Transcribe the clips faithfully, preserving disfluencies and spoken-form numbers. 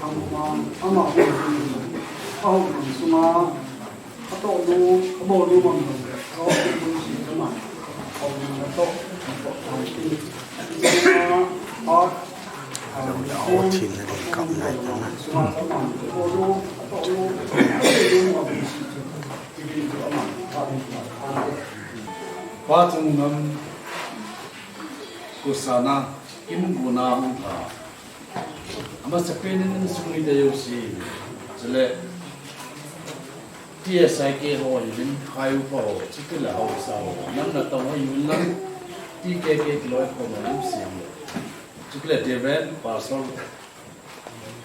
thang ma ama ho ni a ho ni suma a to lu a bo lu ma mi a ho ni si ma a ho ni to to thang ti a a Thin na ding kap nai ta na. Pa Chungnam Kusana Kimguna hung pha. Ama sepenin sungni te yo si. Chule T S I K ho yin khai u pha ho. Chukila ho sa ho. Nam na tong ho yin lam. T K K kiloi ko ma yu si. Chukila Deven Pastor.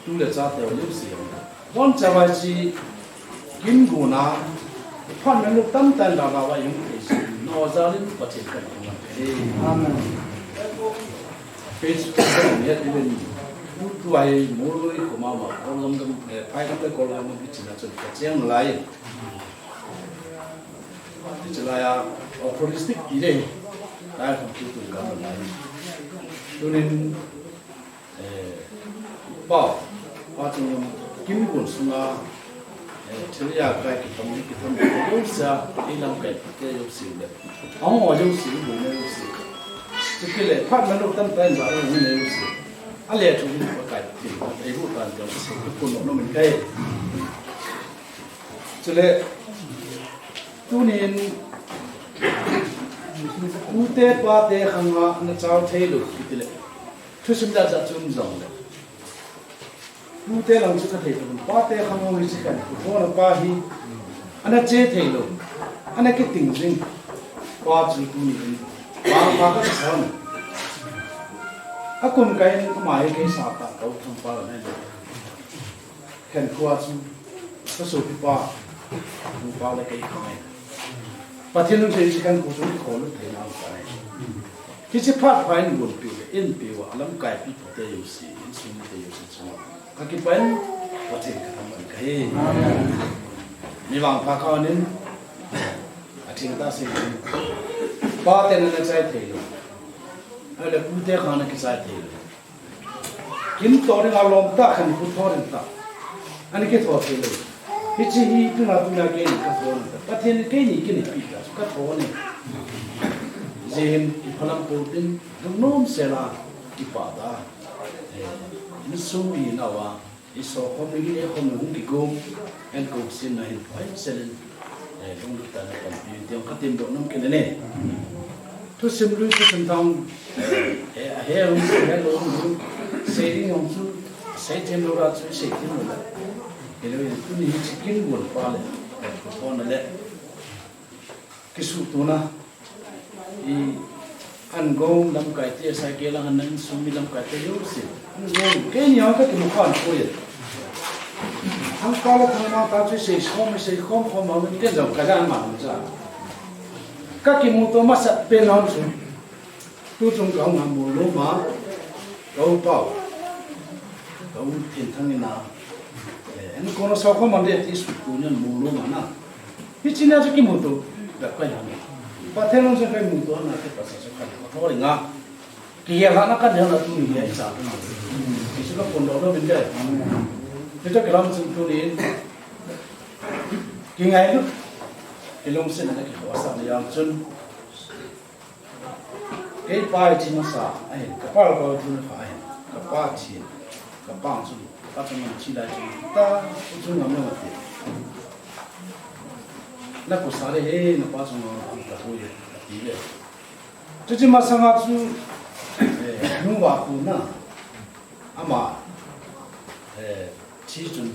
Tu le cha te yu si. Bon cha ba si. Kimguna, phan men luk tam tan la ba wa yung te si, no za lin pa che kan. Amen. Page two ni ya ti ben. Tu tu ai mo lo ko ma ma ko lam gam, eh, pai gam ko lam gam ki china chun ka cheng lai. Ti cha la ya, o holistic ti le. Lai ko tu tu gam lai. Tunin Eh, pa, pa Chungnam Kimgun sunga, eh, thil a kai kitham, kitham, kitham, sa, i lam kai, ke yo si le. Ang o yo si, bu ne yo si. Chukile, phat na lo tam tan ba, yo ne yo si. A le chu ni pa kai, ti, ei bu tan jong si, ku no, no min kai. Chule, tunin, Pute pate khanga ana chao thei lou kiti le. Thusim jat jat chu um jongle. Pute lang chu ka thei tabang. Pate khang hung hi chi khan. Pute na pa hi. Ana che thei lou. Ana kiting jing. Pa chu tuni in. Pa pa ka son. A kum ka in ama hi kei sa ta ka u thang pa la ne. Khen khua chu, ka sopi pa, nu pa le kei khangai. Pathen lungset in khen khu chu khol lut thei nau ka ngai. Hiche phat pha in gon pi le, in pi wa, lamkai pi pu te jouse, insung te jouse chu. Ka kipah in, Pathen ka thangvah in ka he. Mi vangpha ka onin, a theng ta se in. Pa te na na chai thei lou. Ahile pu te kha na kichai thei lou. Kin to ding a lom ta khan pu tho ding ta. Ani ke tho thei lou. Hiche hi tuna tuna ke ni ka tho ding ta. Pathen ni ke ni ke ni pi ta. Ka tho ni. Jin ki phalam ko tin. Dum nom se la ki pa ta. Eh, ni sum ni na wa. I so khom ni le khom hung ki gom. En ko sin na hin. Ai se len. Eh, lunglut tah in kahin ti, ka tin doh nom kit e. Thusim lui, thusim thang, eh, eh, a he hung, he lou hung, sei ding hung chu, sei them lou ra chu, sei them lou la. Hello, tuni hi chicken bol pa le, eh, ko na le. Kisuh tuna, i An gong lamkai te, sai ke lang an nang sum mi lamkai te jouse. An gong, keini a ka kimu khan ko ye. Thangpa le thangmang ta chu sei khom, sei khom khom ma, ke jong ka jan ma cha. Ka kimu to masa pen hon chu. Tu chung ka hung mu lou ma. Ka u pau. Ka u thin thang ina. Eh, an kono sa khom man de ti su tu nyan mu lou ma na. Hiche nia chu kimuto, bep kai ham. Pathen lungset in kai muto na te pasa chu kai tho ringa. Kigel hahna kan hel na tuni hi ahi sa. Hichu ka pon doh doh vin dai. Hichu kilam chun tuni. Kingailut. Kilungset na kikhohsah na jal chun. Kei pa hi thi masa ahin, ka pa pa thi masa ahin, ka pa thi, ka pa chu, ka pa chu thi lai chu, ta, chu ngam le mati. Na ko sa le he, na pa chu ngam ta ko ye, ati le. Chu chi masanga chu, eh, nu va ko na, ama, eh, thi chun,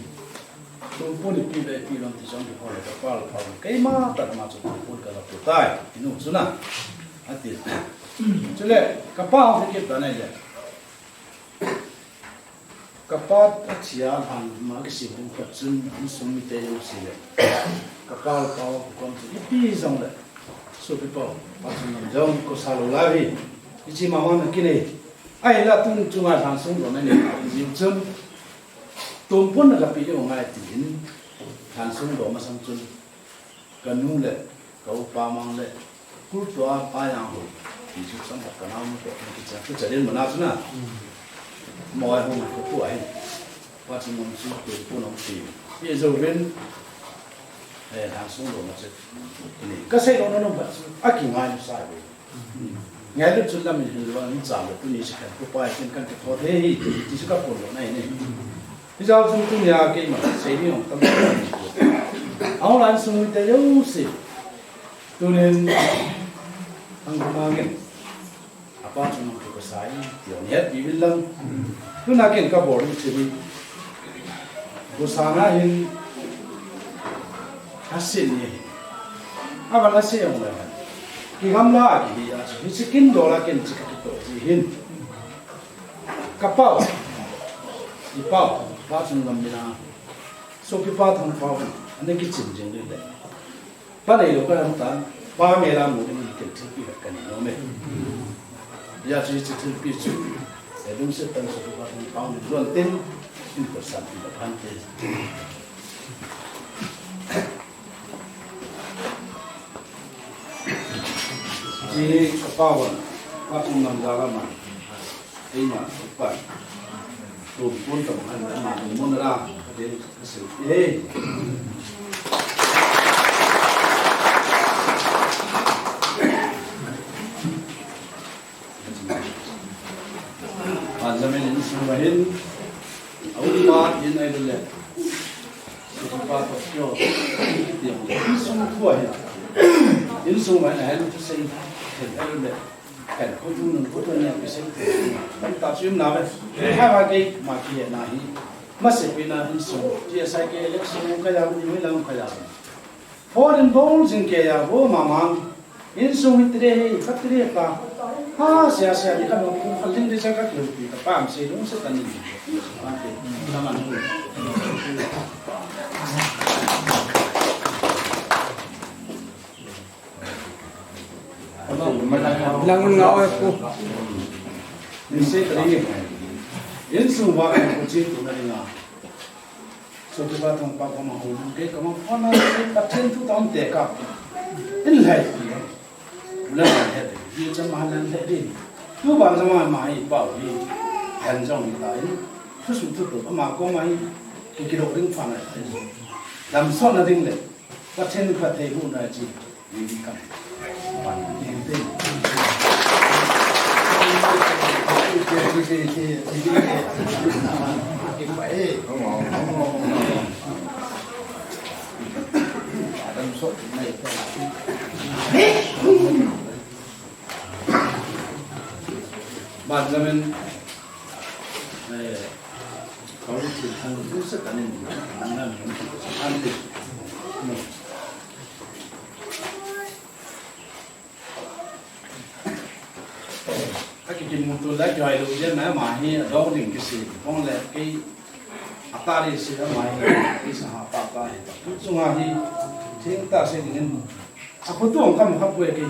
Tumpun ipi le ipi lam ti chang ki phone le ka pa le phone. Keima tat ma chu tumpun ka la pu tai. Inu chu na. Ati. Chule ka pa hung kit ta nai le. Ka pa a chia hang ma ki sim hung ka chun insung mite jouse le. Ka pa le phone ko kom chu ipi jong le. Sopi pa, pa chu ngam jong ko sa lou lai. Hichi ma ma na kinei. Ahinla tun chunga lhansung doh na nei. Jing chun. Tumpun na ka pi ding u ngai tin, lhansung doh masang chun, ka nu le, ka upa mang le, kultua pa jang ho, ti chu chang ka nau nu ko, ki cha, ki cha den mana chu na. Mo ai hung ko pu ai. Pa chu ngam chu tumpun ong ti. Pi zo ven, eh, lhansung doh ma chu. Ni, ka sei lo na no ba chu, a ki ngai nu sai ve. Ngailut chun lam in hin lo in cham le tuni chu kan pu pa kin kan kithot thei hi, ti chu ka pon lo nai ni. Hijeh chun tunia keima sei ni ong tam. Aung lan sung te jouse. Tunin ang ma ngin. Apa chu nang ko sai, ti ong het bi bil lang. Tuna ken ka bol ni chu ni. Ko sana hin. Asin ni. Aban ase ong le. Ki gamla ki hi a chu. Hichi kin dola ken chi ka kito chi hin. Ka pau. I pau. Pa chun gam mina. Sopi pa thang pau. Ane ki chin jing le. Pa nei lo ka lam tan. Pa me la mu ni ken chi pi ka ni no me. Ya chu hichi thilpi chu, eh, lungset tah in sopi pa thang pau ni lon tin, in ko san pi la phan te. Ji ka pa wan, pa tum nam da la ma. Ei ma, pa. Tum pon tam han ma, tum mon ra, ka te. Panjamin insung ahin, a upa in ai le. Upa to kyo. Insung khu ahin. Insung ahin, ahin tu sei. Ken khu thu nun khu thu ne kisei. Tam ta chim na ve. Hai ba ke ma ki na hi. Ma se pi na hin so. Ti sai ke election ka ya ni mi lang ka ya. Foreign bol jing ke ya bo ma ma. Insung hi tire hi, ka tire ka. Ha, sia, sia, ni ka no, ka ling de cha ka kil pi, ka pam se, lung se ta ni. Ante, na man. Lang nga oi pu. Ni se ta ni. Insung wa ka ko chi tu na ni nga. So, tu ba thong pa ko ma ho, ke ka ma phone na, ke ka chen tu tam te ka. In lai. Ula lai he, ye cham ma lan he din. Tu ba jama ma hi pa hi. Han jong ta in. Thu su thu tu ma ko ma hi. Ki ki ro ring pha na. Dam so na ding le. Pathen Pathen hu na chi. Benjamin, eh, kau thil thang tu sa kanin, nang nang nang tu sa kan de. Ka kikimuto le kihoi lou jeng na ma hi adong ding kisi, kong le kei atari si ama hi, kei sa ha pa pa hi. Tu chunga hi, thing ta se ding in. A photo ang kam kha pue kei.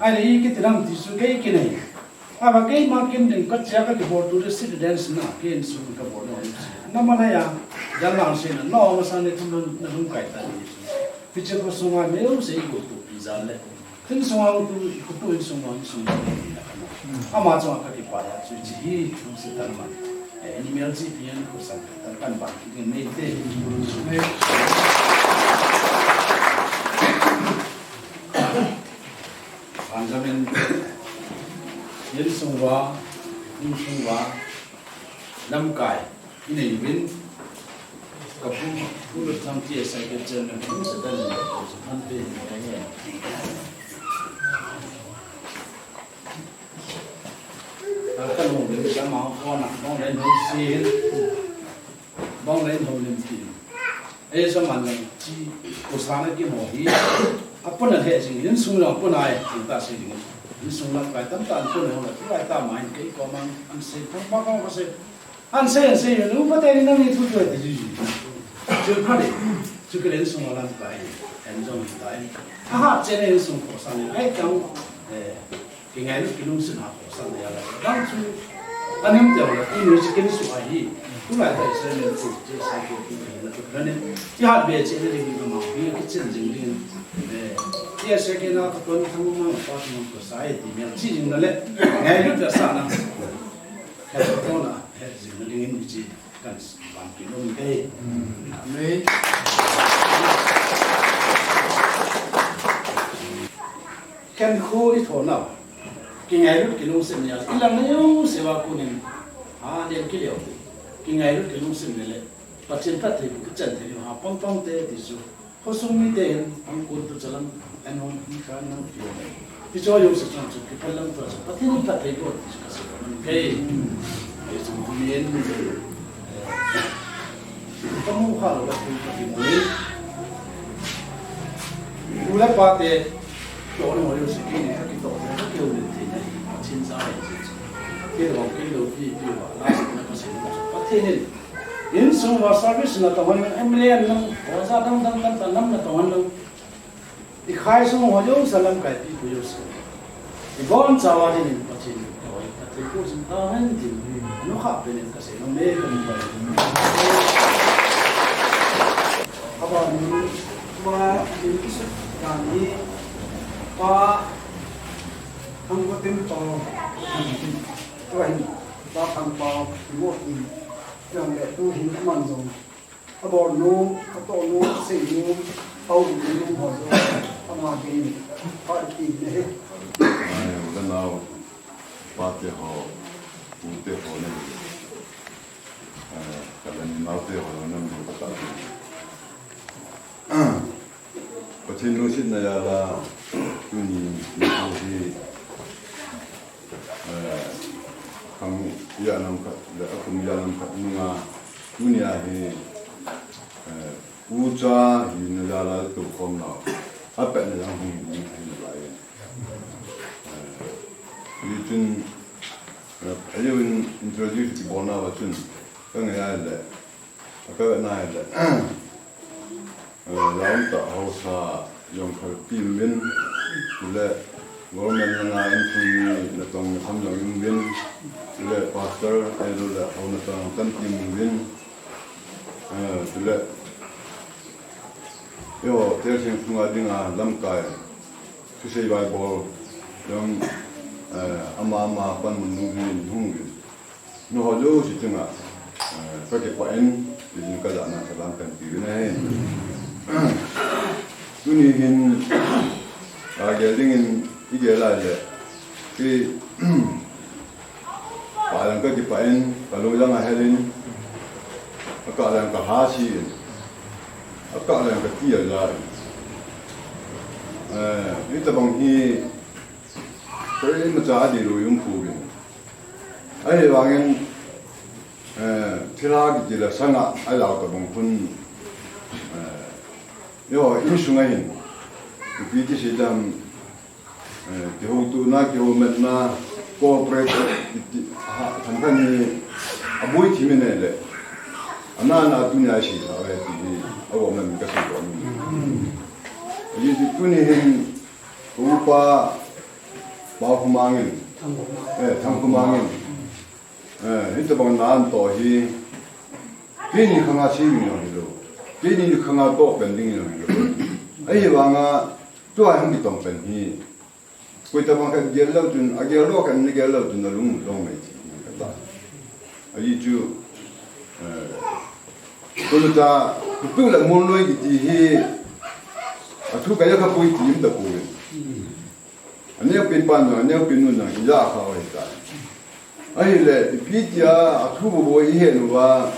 Ai le i kiti lam ti su kei kinei. Ava keima kin ding ka chia ka kibol tu residence na, kin sung ka bol na. Na ma na ya, ya lang se na, no, ma sa ne thum na lung kai ta ni. Piche ko sunga meu se i go tu pi za le. Tin sunga tu, ko tu in sunga, in sunga. Ama chunga ka kipa ya, chu chi hi, thum se tan ma. Eh, animal chi pi an ko san, tan kan ba, ki nei te. Benjamin, insung uva, insung uva, lamkai, inei uvin, ka pu, pu lut tham ti asai ke chen na pu sa kan na pu sa kan pe ni ka he. Ka kan hong le sa ma ko na, hong le no si. Bang le hong le ti. Ei, sa man lang chi, ko sa na ki mo hi. A puna he jing, insung lang puna ai, ta se ding. Insung lang kai tam ta an puna ho la, tu lai ta mai, kei ko mang, an se, tam pa ko se. An se, an se, nu pa te ni nang ni tu tu ti ji. Chu pha de. Chu ke le insung lang kai. En jong tai. Aha, che ne insung ko sa ni. Ai tang. Eh. Kingailut kilungset a khohsah na a la. Dang chu, anem te la, tu nu si kin su ahi. Tu lai ta Israel tu, tu sai ko tu ni na tu na ne. Ki hat be che ne ding na ma, ki chen jing ding. Eh, ki a se ke na ka ton thang ma pa thang ko sai ti me chi jing na le. Ngailut da sa na. Ka ko na, he jing na ding in chi. Kan ban pi nom ke. Amen. Ken khu i tho nau. Kingailut kilungset nia. I lang na yo se va kunin. Ha, len ki leo. Kingailut kilungset ni le. Pathen phatthei bu kichan thei ha pang pang te ti su. Khosung mite hin, an kun tu chalam, an hon hi kha nang pio. Ti cho yo se chang chu, ki phalam tu chu, Pathen in phatthei bol ti chu ka se ko nang kei. Ei chu tu yen, eh, ka mu kha lo la tu ka ti mu ni. U le pa te, cho ni ho yo se ki ni, ka ki to, ka ki u le te na hi, Pathen sa hai ti chu. Ki lo, ki lo, ki, ki wa, la se na ka se na chu. Pathen in, Insung uva service na tong hon, M L A nang, hoja dang dang dang dang nam na tong hon lang. I khai sung ho jouse lamkai pipu jouse. I bonchauva dingin Pathen in, Pathen in pu jing tahen tin. Nukha penin kasei nom e, kani pai. Abanin, tua in kisut dan hi, pa, Thangkotin pa, tua hin, pa Thangpao, Thangkotin. Jongle tu hin aman jong. Abolnu, atohnu, aseinu, aumnu ho jong. Ama dingin. Pha iti ne. Ai, u le nao, pate ho, pute ho ne. Eh, ka le naote ho ne, ka ta. Pathen lungsetna jal a, tuni, nikho hi, Ijat ham khat le akum ijat ham khat nunga, tunia hi, eh, ucha hina jal a toukhom nau, apetna jong hung hi nalai. Eh, hichun, eh, ahin introduce kibolna uva chun, kangai a le, Ka vetna hile, eh, laum tah haosa jong khat pi um in, chule government langa insung mi natong nakham jong um in, chule pastor, ahilou le hou natong tampi um in, eh, chule, eiho, Tesim sunga dinga lamkai, thusei vaibol jong, eh, ama ama panmun nung in hung in. Nangho jouse chunga, eh, kakipah in, tijin kajahna salam kahin peuvin ahi. Tuni hin, agel dingin, igel a le, kei, kah lang kakipah in, kalung lang ahel in, akah lang kahasi in, akah lang kati aja in. Eh, hitabang hi, koimacha adeilu um pouvin. Ahivangin, eh, thilha kiti le sanga ajao tabang hun, eh, eiho, insunga hin, ipi ti sei dam, eh, kihoutona, kihoumatna, cooperate, iti, ha, than than hi, aboi thim in ahile, ana ana tunia sei tha uve ti hi, agomna min kasei doh nom. Ajeh chu tuni hin, ka upa, Paokhomang in, eh, Thangkhomang in, eh, hitabang na anatoh hi, keini khanga sei ding jong hilou, keini khanga toh pen ding jong hilou. Ahivanga, tua hung kitong pen hi, koi tabang khat gel lou chun, agel lou khat in agel lou chun, alung lou mai ti kata. Ajeh chu, eh, koi ta, kutu le mon loi kiti hi, athu kaja kha poi ti um tapoi. Aneopen pan jong, aneopen nu jong, ija kha u ahitai. Ahile, ipi tia, athu bou bou ihet uva,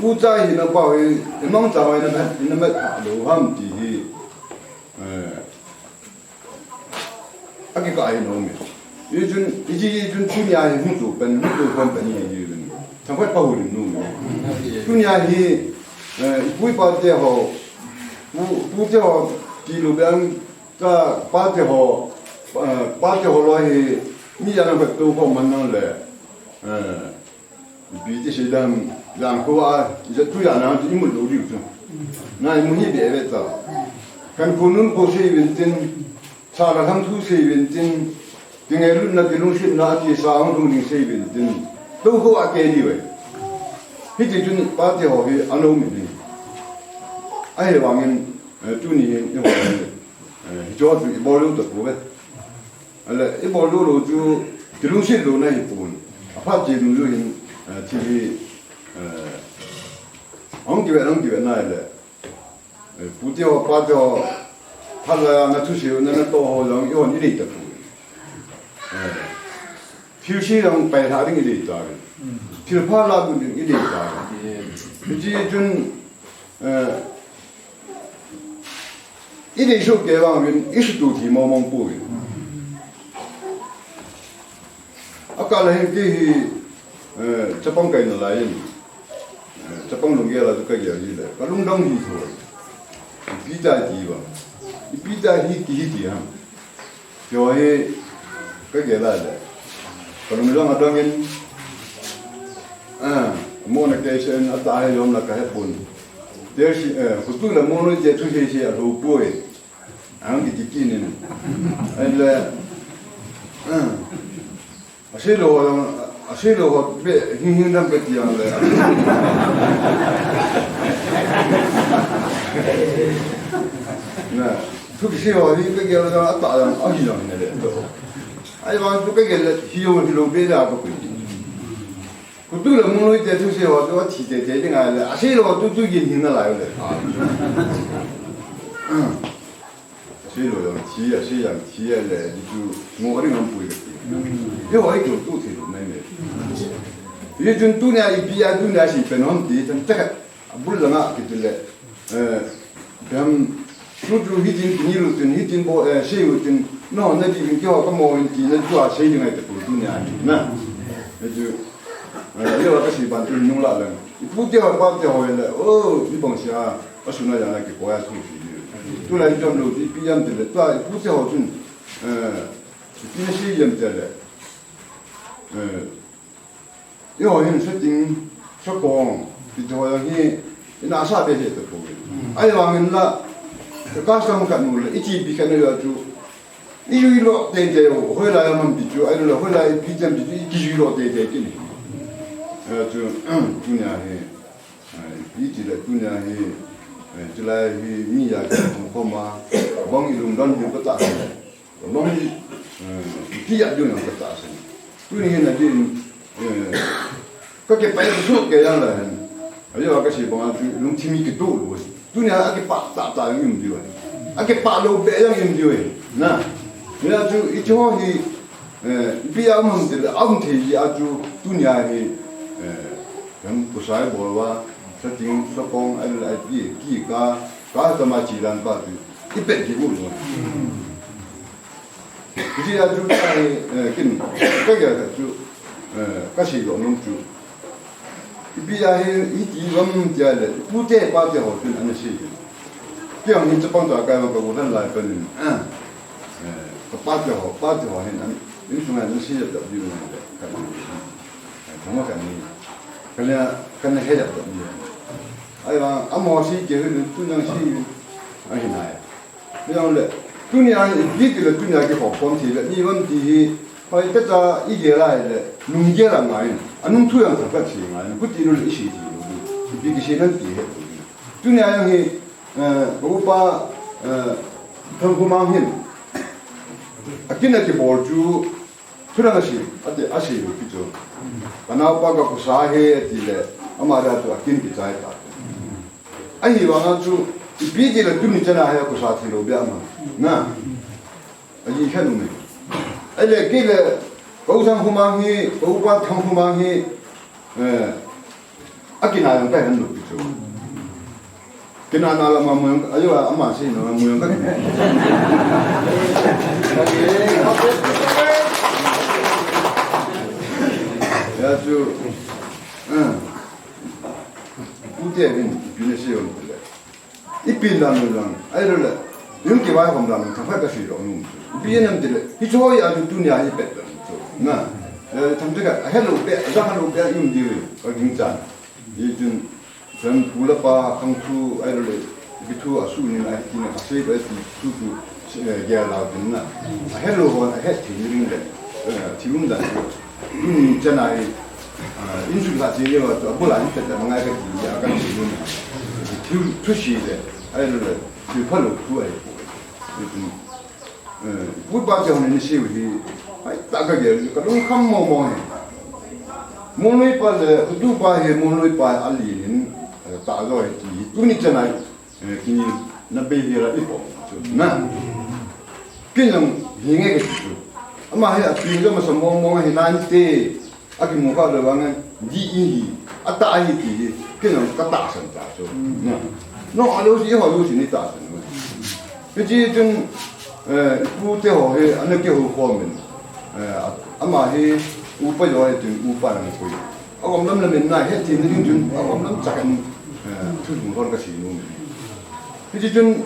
ucha hina pa hi, imang cha hi, ina met, ina met pha lou ham ti hi, eh, akikah hi nom e. Hichun, hiche, hichun tunia hi hung tu pen, hung tu pen pen hi, hi, hi. Thangkhat pa houlim nom e. Tunia hi, eh, ipu ipa te ho, pu, pu te ho, tilou bang, Ka pate ho, eh, pate ho loi hi, mi jana ka tu ko man nang le, eh, ipi ti sei dam, jang ko a, ija tu jana ti imut lou diu chu. Na imu hi be be ta. Kan ko nun ko sei uvin tin, sa la tham thu sei uvin tin, ti nge lun na ti lung sin na ti sa hung lung ding sei uvin tin. Tu ko a ke diu e. Hiti chun pate ho hi anom in. Ahivangin, eh, tuni hin, i ho hin. Eh, hichu chu ibol lou tapouve. Ahile, ibol lou lou chu, kilungset louna hipon. Aphat cheh lou lou hin, eh, thil hi, eh, ahung kive, ahung kive na ahile. Eh, pute ho, pate ho, phat laiya na thusei u, na, natoh ho jong, ihon idei tapouve. Eh, thilse jong pailha ding idei tauve. Thilpha la ding idei tauve. Hiche chun, eh, Idei soh kei vang uvin, isuhtoh thei mong mong pouve. Akah le hin kei hi, eh, chapang kai nalai in, eh, chapang lunggel a chu kagel ji le, kalungdong hi thou. Ipi ta ti vang. Ipi ta hi ti hi ti ham. Keiho hi kagel a le. Kalung jong adong in, ah, mona kei sen ata hi jong la kahepon. Tesi, eh, kutu le mona je thusei sei alou poi. Ahung kiti kit in. Ahile, ah, asei lou ho, asei lou ho be, hing hing dam kati jong le. Na, thusei ho hi kagel jong ata jong, ahi jong ne le. Ahivang chu kagel le, hi jong hilou be la ka pui. Kutu le mona te thusei ho chu athi tei tei ding ahile, asei lou ho tu tu gin hin nalai le. Asei lou jong thi, asei jong thi le, ti chu ngoh ding aum poi kati. Eiho hi chu tu thei lou mai me. Hichun tunia ipi a tunia sei pen ham ti, chan chakhat. Abul langa kiti le, eh, dam, tu tu hitin kini lu tin, hitin bol, eh, sei u tin, no, na di vin keiho kamo in ti, na tua sei ding ahi tapou tunia hi, na. Na tu, Eh, leo ka si ban tu nung la lang. Ipu te ho, pa te ho le, oh, ni bang sia, a suna ya na ki ko ya thu si. Tu la jom lo, ipi ham ti le, tua ipu te ho chun, eh, ipi na si ham ti le. Eh, eiho hin setting, sakong, ti ho yang hi, ina sa be he to ko. Ahivangin la, ka custom khat nu le, i chi bi khat na ya chu, i jui lo teitei u, hoilai a man ti chu, ahilou le, hoilai ipi ham ti chu, i ki jui lo teitei kit in. Eh, chu, tunia hi, eh, ipi ti le tunia hi, eh, chulai hi mi ya ki hung khom a, bang i lungdon diu ka ta. Bang hi, eh, ipi ya diu nang ka ta. Tuni hin a din, eh, ka ke pai su ke yang la hin. Ajo ka si bang a chu lungthim i ki tu lo. Tunia a kipah tah tah jong um diu ahi. A kipah lou beh jong um diu ahi. Na. Hijeh chun hiche ho hi, eh, ipi a um ham ti le, a um thei jeh a chu tunia hi, eh, jong kusai bol uva, setting, sakong, ahilou le ipi, ki ka, ka tama chi dan pa chu, i pet ki u lo. Hijeh a chu ka hi, eh, kin, ka gel khat chu, eh, ka seidoh nom chu. Ipi a hi, hiti vang tia le, pu te pa te ho chun ana sei. Kei jong hin chapang ta kai vang ka u han lai pen in, eh, eh, ka pa te ho, pa te ho hin an, insunga ana sei jap jap diu ngai le, ka, eh, thangvah ka ni, ka le, ka na he jap jap diu. Ahivang, amaho sei kei hin, tu nang sei, ahi nai. Hijong le, tunia hi, ipi ti le tunia kihou khom thei le, ni vang ti hi, hoi, ka cha i gel a le, nung gel a ngai, anung thu jong thangvah thei ngai, kuti lou le i sei thei lou, ipi kisei nan ti he. Tunia jong hi, eh, ka upa, eh, Thangkhomang hin, akin a kibol chu, Thu dang a sei, a ti, a sei lou pi chu. Ka naopa ka khosa ahi, a ti le, ama dia chu a kin kichai ta. Ahivang a chu, ipi ti le tuni chan a hi a khosa thei lou beh a man. Na. A ji khen um e. Ahile kei le, ka u Thangkhomang hi, ka upa Thangkhomang hi, eh, A kina jong ka he lou pi chu. Kina na lama mu jong, ajo ama sei na mu jong ka he. Ya chu, ah, pu te hin, pi na sei jong le. Ipi dan lou jong, ahilou le, yung kivaihom dan lou, thangvah ka sei lou nom. Ipi jeh ham ti le, hiche hi a chu tunia hi pet dan chu. Na, eh, thangvah ka, ahe lou beh, aja lou beh, yung di, ka ging chan. Hichun, chun pu le pa, khang thu, ahilou le, ipi thu asun in, ahi tina, asei ba ti thu chu, eh, gel lou tin na. Ahe lou hon, ahe thei ding le, eh, thil um dan chu. Tuni chan a hi, ah, insung khat cheh jeh uva chu, abul a hin pet ta mangai ka ti, a ka ti nun. Thil, thusi le, ahilou le, thil phalou thu ahi. Eh, pu pa te hon in sei u hi, ahi ta ka gel, ka lungkham mo mo hi. Molnoi pa le, utu pa hi, molnoi pa a li hin, eh, ta jo hi ti, tuni chan a hi. Eh, kini na bei hi la ipo. Chu na. Kin jong hi nge ka ti chu. Ama hi a pi jong masa mong mong hi nan te. A kimu kha le vang di i hi. A ta hi ti hi. Kin jong ka tahsan ta chu. Na. No, a lou si ho lou si ni tahsan. Hiche chun, eh, pu te ho hi, ana kihou khom in. Eh, ama hi, upa jo hi tin, upa na koi. A gom lam lam in na het thei na ding chun, a gom lam chak in, eh, thu lung hon ka sei nom. Hiche chun,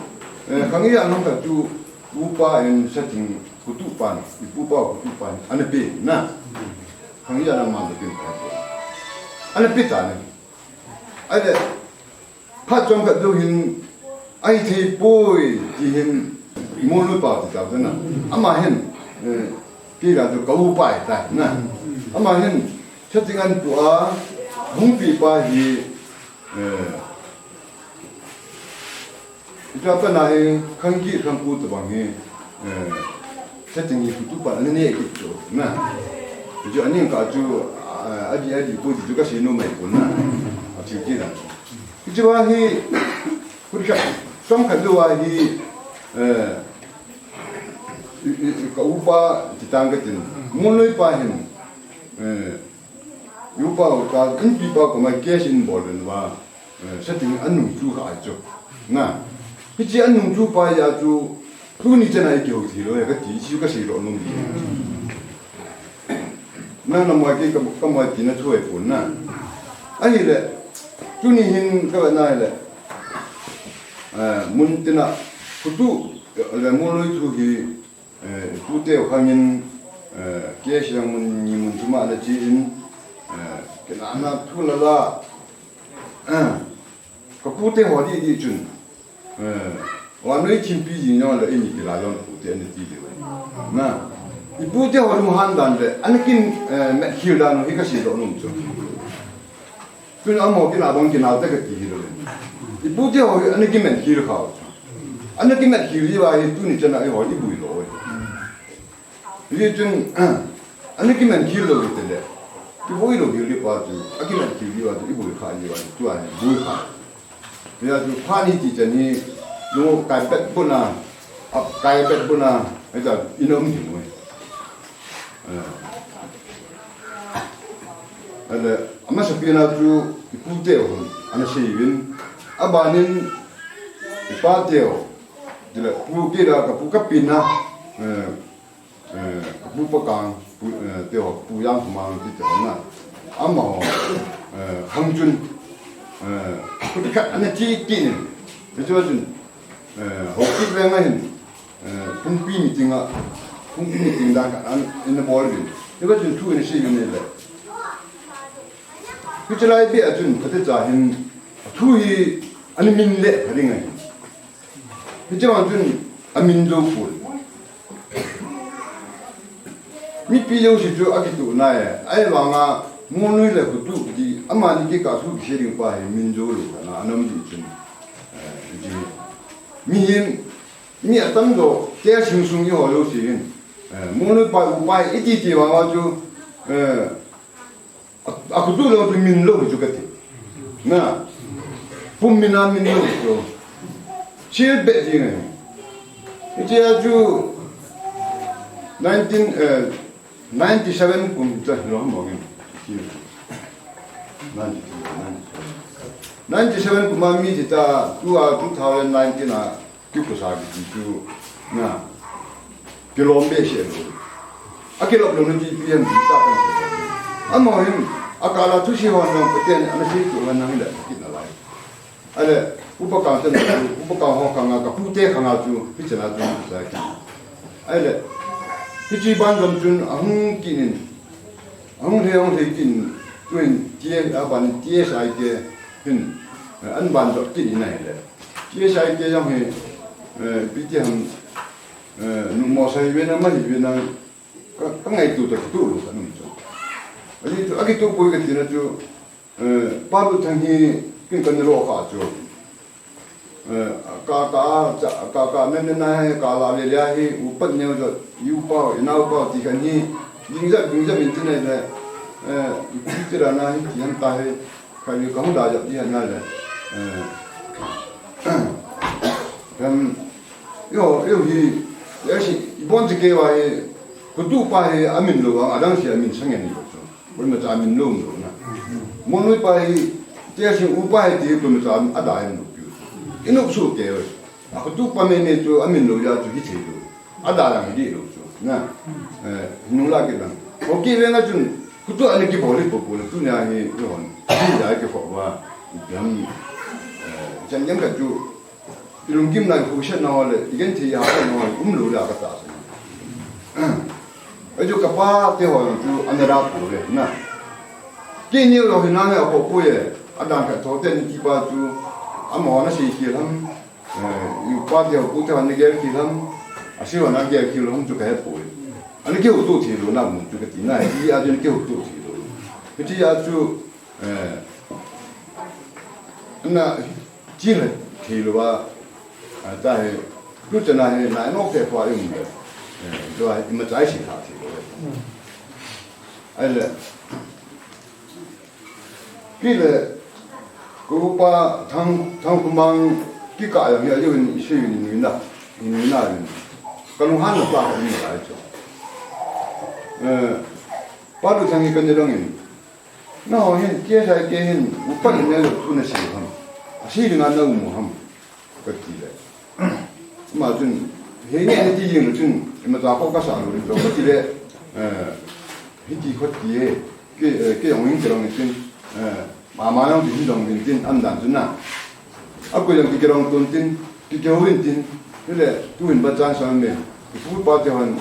eh, khang i a nung khat chu, upa in setting kutu pan, ipu pa kutu pan, ana pe na. Khang i a nung man da pin pa. Ana pe ta ne. Ahile, Phat chomkhat jou hin, ahi thei poi, ti hin, molnoi pa ti tau na. Ama hin, eh, kei la chu ka upa ahi tai na. Ama hin, setting ahin pu a, hung pi pa hi, eh, tua pa na hi, khang ki, khang ku tabang hi, eh, setting hi kutu pa, ana ne kit chu, na. Chu ani ka chu, eh, adi, adi, pu ti chu ka sei nom mai pon na. A chu ki la. Hiche va hi, kuri kha, chomkhat jou va hi, eh, i, i, i, ka upa ti tang ka tin. Molnoi pa hin, eh, i upa u ka, inpi pa koma case in bol den va, eh, setting anung chu kha ai chu. Na. Hiche anung chu pa a chu, tuni chan a i kihou thei lou, ka ti, chu ka sei lou nom. Nang na moi kei ka, ka moi tina thu ahipon na. Ahile, tuni hin ka ve na hile, eh, mun tina, khutu, le mun lui thu hi, eh, tute u khangin, eh, ke siang mun ni mun thuma na chi in, eh, ke na na thu la la, eh, ka pute ho di di chun. Eh, vannoi thimpi jing jong le, eini kila jong pute ani ti diu. Na, i pute ho lunghan dan le, ana kin, eh, met khel dan hi ka sei doh nom chu. Tun amaho kin abang kin alte ka ti hi lo le. I pute ho hi ana kimet khel kha u chu. Ana kimet khel ji uva hi tuni chan a eiho i bui lo. Hijeh chun, ana kimet khel lou hite le, i bui lou hel pa chu, akimet khel uva chu, i bui kha uva chu, tua hi bui kha. Hijeh chun, phat ni ti chan hi, lung kai bet puna, ap kai bet puna, hijeh chun, i nom ding uve. Ahile, amasapen a chu, i pute u, ana sei uvin, abanin, i pate u, tile, pu kei la, ka pu ka pen na, eh, Eh, Pu Pakang, Pu, eh, te ho, Pu Jangkhomang ti te ho na. Amaho, eh, khang chun, eh, khat ana chi kit in. Hiche chun, eh, Haokip veng a hin, eh, pumpi meeting a, pumpi meeting dan khat ana bol uvin. Hiche chun thu ana sei uvin ahile. Hiche lai beh a chun, kati cha hin, thu hi ana min le pha ding ahi. Hiche vang chun amin jou poi. Mipi jouse chu akituh nai e. Ahivanga Molnoi le Khutuh kiti, amani kikah thu kisei ding pa hi min jou lou khat na, ana um ding chun. Eh, hiche. Mihem, mi atamjo, T S Hingsung eiho jouse hin. Eh, Molnoi pa, upa hi iti ti vang a chu, eh, A, a Khutuh lou chu min lou hi chu kati. Na. Pum min a min lou hi chu. Chil beh jing ahi. Hiche a chu nineteen, eh, ninety-seven kum chu lou mo nge. Ninety-seven, ninety-seven. Ninety-seven kum a mi ti ta, tua two thousand nineteen a Kikusa kiti chu, na, kilom behseh lou. Akilom lou na ti pi ham ti ta kan sei. Amaho hin, akah a thusei ho jong Pathen in ana sei tu ho nang le kit nalai. Ahile, Upa Kang ten, Upa Kang ho khang a, ka pute khang a chu, hichan a chu, sa ki. Ahile, hiche ban jom chun, ahung kit in, ahung lhei, ahung lhei kit in, tuin, T S, aban T S I te, hin, an ban jop kit in ahile. T S I te jong hi, eh, ipi ti ham, eh, numo sa hi ve na, ma hi ve na, ka, ka ngaito ta kituh lou khat um chu. Ajeh chu, akituh poi kati na chu, eh, Pa Luthang hi kin kan ro kha chu. Eh, ka, ka, cha, ka, ka, na, na, na, ka la le le hi, upat neo jo, i upa, i nao pa, ti khan hi, ding jap, ding jap in ti na le, eh, ti ra na hi, ti han ta hi, Khatvei kahung da jap di han ngai le. Eh, em, yo, yo hi, ya si, ibon ti kei va hi, Khutuh pa hi amin lou vang, adang si amin sa ngen lou chu. Koima cha amin lou lou na. Molnoi pa hi, T S Hingsung upa hi ti koima cha adai lou piu. Inop su kei va. A Khutuh pa mei mei chu amin lou ya chu hi thei lou. Ada lang hi lou chu. Na. Eh, nu la ki lang. Haokip veng a chun, Khutuh ani kibol hi bol bol, tunia hi, ni hon. Hi ya kibol va. Jam, eh, jam jam ka chu. Ilung kim na hu sha na ho le, igen thi ya na ho, um lou la ka ta sa. Ajo kapa te ho chu, ana ra pu le, na. Kini lou hi na he ko pu ye, adan ka tho te ni ki pa chu, amaho na sei ki lam. Eh, i pa te, pu te, ana gel khel ham, asei ho ana gel khel ham chu ka he poi. Ana kihoto thei lou na mun chu ka ti na, i a chu ana kihoto thei lou. Hiche a chu, eh, ana chi le thei lou va, a ta he, tu chana he, na no te pa i mun le. Eh, tu a, i ma chai si kha thei lou. Ahile, Kei le, ka upa Thang, Thangkhomang kikah jong hi, ajo in i sei in i nuina, i nuina in. Ka lunghan na pa ka ni lai chu. Eh, Pa Luthang hi ka ni dong in. Nangho hin, T S I te hin, upa in na lo thu na sei ham. Asei dinga na um u ham. Ka ti le. Ama chun, he nge ni ti jing le chun, imacha kho ka sa lou le, ka ti le, eh, Hiti khot ti he, ke, eh, ke jong hin kilong tin, eh, mama jong ti hin dong din tin, am dan chu na. A koi jong ki kilong tun tin, ki kihou in tin, hile, tu hin ba chan sang me, ki pu pa te hon,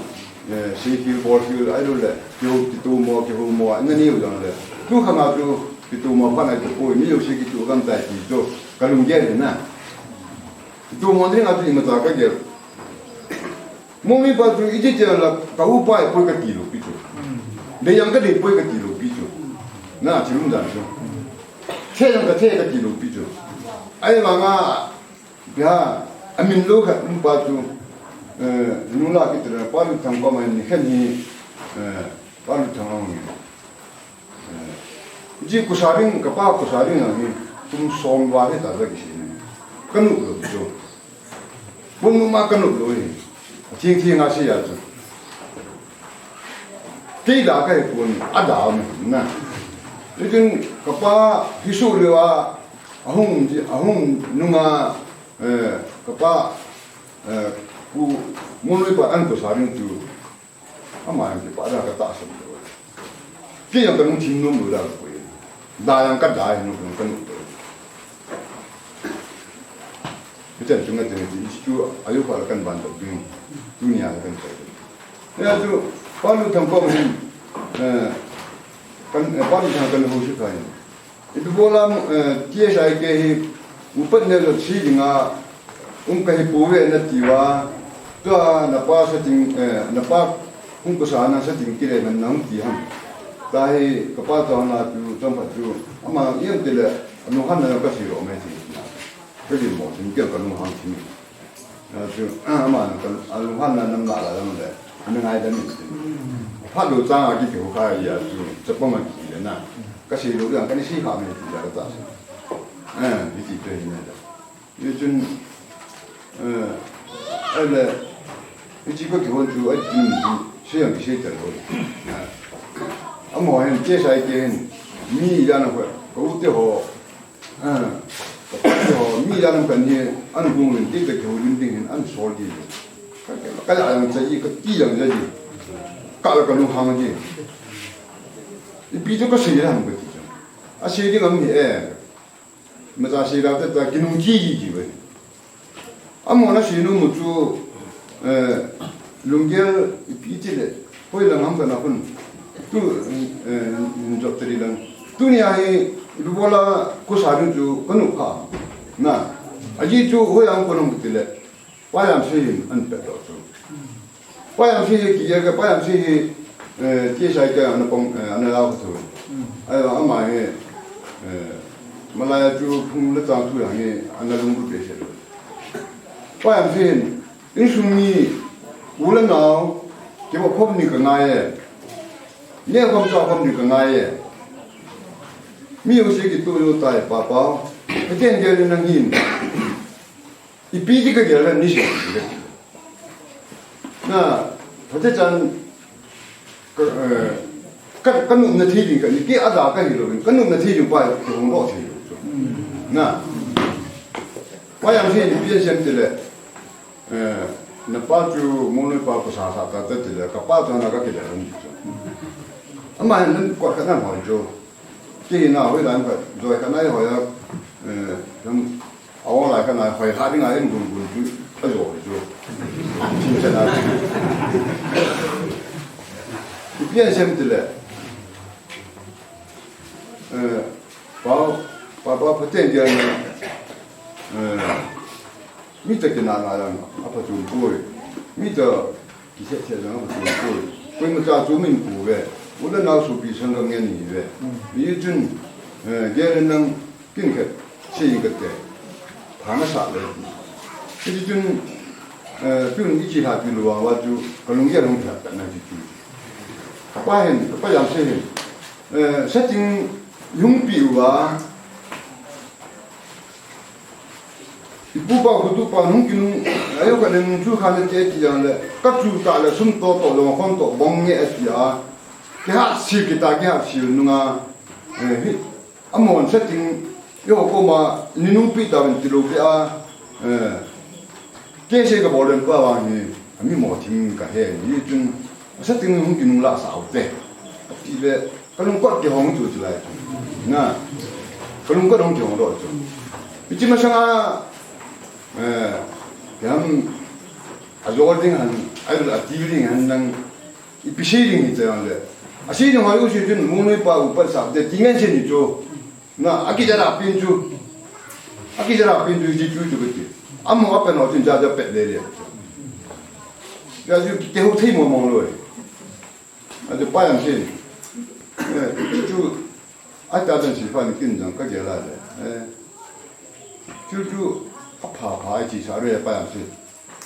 eh, sei khil, bol khil, ai lo le, kihou, kitomo, kihoumo, a na neo jong le. Tu khang a tu, kitomo phat a kipui, mi jouse kitu gam tai ti chu, ka lunggel hin na. Kitomo ding a tu imacha ka gel. Mummy pa chu iti tia la ka upa e poi ka ti lou pi chu. Dei jong ka dei poi ka ti lou pi chu. Na, thil umdan chu. The jong ka the ka ti lou pi chu. Ahivanga, bia, amin lou khat um pa chu, eh, nu la kiti la, Pa Luthang koma hin nikhat hi, eh, Pa Luthang ahung in. Eh, ji kusaring, ka pa kusaring a hi, kum som val hi ta ja kisei ni. Ka nop lou chu. Bun ma ka nop lou hi. Thing thing a sei a chu. Kei da ka hi pon, a da mi na. Lekin ka pa hi su le wa, ahung ji, ahung nunga, eh, ka pa, eh, ku, mun lui pa an kusaring chu. Ama jong kipa da ka tahsan lou. Kei jong ka lungthim nom lou da ka pui. Da jong ka da hi nom jong ka nom lou. Hichan chunga teni ti chu ayu pha la kan ban dok ding. Tunia la kan chai. Ya chu Pa Luthang koma hin, eh, kan, eh, Pa Luthang kan hou si khai. Ipi bola, eh, T S I K hi upat ne jot si dinga um ka hi pouve na ti uva, tua na pa setting, eh, na pa hung kusa na setting kile na nang ti ham. Tahi ka pa toh na tu chom phat chu ama iam tile anu han na ka si lo me ti na. Ka ji mo tin ke ka nu han ti ni. A chu, a, ama na ka, a lunghan na nam la la jong le, ana ngaidam in. Phat lou chang a kiti ho kha ya chu, chapang a kiti le na. Ka sei lou jong, ka ni sei kha me ti ja ka ta. A, hiti pe hi na ja. Hichun, eh, ale, hichi ka kihon chu, ai tin, sei jong kisei ta lou. A. Amaho hin, T S I K hin, mi jana ho, ka u te ho, Ah, ka pa ho, mi lam kan hi, an hung rin ti ka kihou lim ding hin, an sol di. Ka, ka, ka la yang cha i, ka ti yang cha di. Ka la ka lunghang di. Ipi chu ka sei lam ka ti chu. A sei ding am hi e. Ma cha sei lam ta ta kinung ki di di ve. Amahon asei nom u chu, eh, lunggel ipi ti le, hoilang ham kana khun. Tu, eh, jot teri lang. Tunia hi, ipi bola kusa ding chu, ka nop kha. Na, ajeh chu hoilang kon hung ti le, Pa Jamsei hin an pe to chu. Pa Jamsei hi, ki ya ka Pa Jamsei hi, Eh, T S I K ana pang, eh, ana lau thu. Mm. Ai, ama hi, eh, Malaya chu phung le chang thu yang hi, ana lunglut behseh lou. Pa Jamsei hin, insung mi, u le nao, kiva khom ni ka ngai e. Neh khom chah khom ni ka ngai e. Mi u se kitoh lou tai, Pa Pau. Pathen gel in nang hin. Ipi ti ka gel a ni sei. Na, phatechan ka, eh, ka, ka nopna thei ding ka ni, kei a da ka hi lou, ka nopna thei ding pa ka hung lou thei lou. Na. Pa Jamsei ni pi sem ti le, eh, na pa chu mo noi pa ko sa sa ta ta ti le, ka pa chu na ka ki le ran chu. Ama hin nan ko ka nan hoi chu. Kei na hoi dan ka, joi ka nai hoi a, eh, nam A ong lai kha na hoi kha ding a in gun gun chu, a jo chu. Chin chan a chu. Ipi asei em ti le. Eh, Pa, Pa, Pa, Pathen gel na, eh, mi ta kina na yang, a pa chun poi. Mi ta Kisei sei jong a chu ko. Koima cha chu min ko ve. U le nao sopi sanggam ngen ni ve. Hichun, eh, gel in nang kin khat sei ka te. Pha na sa le. Hichun, eh, tun i chi ha pi lou va chu ka lunggel hung khat na chi chu. Ka pa hin, ka pa Jamsei hin. Eh, setting hung pi uva. I pupa, khutupa, nung kinung, ayo ka nung chu khan te ti jang le, ka chu ta le sum to to lo khon to bong nge a ti a. Ke ha sil kita, ke ha sil nunga, eh, hi, amon setting, yo ko ma, ni nung pi ta ben ti lo ke a, eh, ke se ka bol den pa wa ni, ami mo thim ka he, ni chun, setting hung kinung la sa u te. Ti le, ka lungkot kihong chu chu lai chu. Na, ka lungkot hong kihong doh chu. Hiche masanga, eh, kiham, ajol ding han, a, atil ding han nang, ipi sei ding hi chang le. Asei ding ho u sei chun, Mungnoi pa u pat sap te, ti ngen sei ni chu. Na, akijat a pen chu. Akijat a pen chu, ji chu chu kati. Amaho apen ho chun ja ja pet le le. Ja chu kihou thei mo mo loi. Ati pa jam sin. Eh, chu, ati a dan si pa ni kin jang ka gel a le. Eh, chu chu, apha pha ai chi sa re pa jam sin.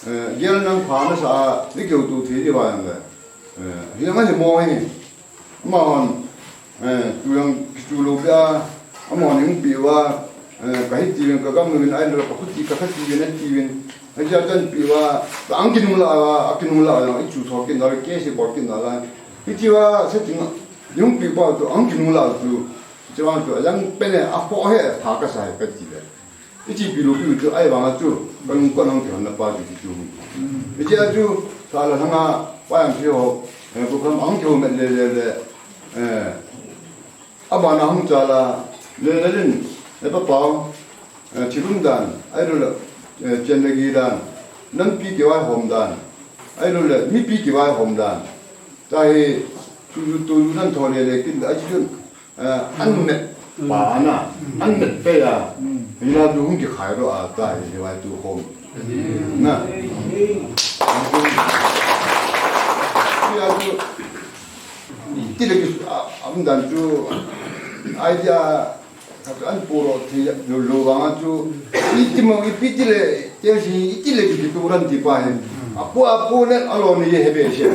Eh, gel nang pha na sa, ni keu tu thi di ba jang le. Eh, hi ma hi mo hi. Ma hon, eh, tu jang ki tu lo bia, Amahon hung pi uva, eh, ka hiti uvin, ka gam uvin, ahilou le ka khuti, ka khati uvin, ati uvin. Ajeh chu api uva, ka ang kinung la uva, akinung la uva, i chu tho kin la, case bol kin la. Hiti uva, setting, hung pi uva chu, ang kinung la chu. Chuan chu, ajang pen e, aphoh he, pha kasa he, kati le. Iti pi lou pi chu, ahivang a chu, ka lungkot hong kihon na pa chu, chu. Hiti a chu, sa la thanga, pa jam si ho, eh, ko kam ang kihou met le, le, le, eh, Abana hung chal a, le le lin, e pa pau, eh, thil um dan, ahilou le, eh, chen le gi dan, nampi kivaihom dan, ahilou le, mipi kivaihom dan. Tahi, tu tu tu nan tho le le kin, ahi chun, eh, an met pa na, an met pe a, ina tu hung kikhai ro a, tahi, hi vai tu khom. Na. Tia chu, Ti le ki, a, um dan chu, idea, ka chu an puro thi lo, lo vang a chu, iti mo, ipi ti le, te si, iti le ki tu ran ti pa he. Apu, apu le, alo ni he be se.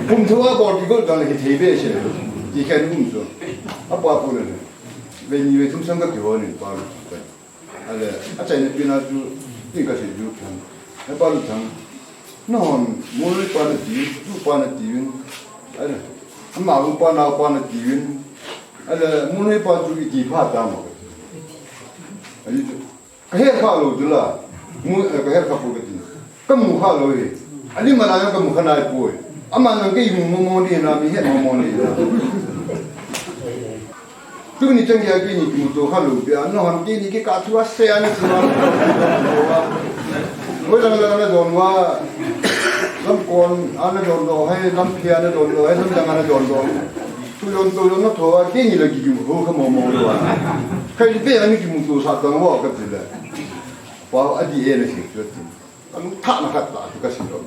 Pum thu a bol ki gol dan he thei be se. Ti khen um chu. Apu, apu le. Ve ni ve thum sang ka ki ho ni pa. Ale, achaina pen a chu, tin ka sei chu khan. He pa Luthang. Nahon, Mungnoi pa nati, tu pa nati uvin. Ale, ama u pa nao pa nati uvin. Ale, Mungnoi pa chu iti pha ta mo. Ale, ka he kha lou chu la. Mu, eh, ka he kha pou kati. Ka mu kha lou hi. Alim a la jong ka mu kha nai poi. Aman jong kei mu mo mo ni na mi het mo mo ni na. Tuni chan gei a keini kimuto kha lou pia. Nahon keini kikah thu a sei a na sei a. Hoilang lang a na don uva. Lamkon a na don doh, hei lamphia a na don doh, hei lamdang a na don doh. Thu don to don na tho a keini la kikimu kha mo mo lou a. Kei pe a ni kimuto sa tang uva kati le. Pa a di e na sei chu ti. Ka lungthah na khat ta chu ka sei lou.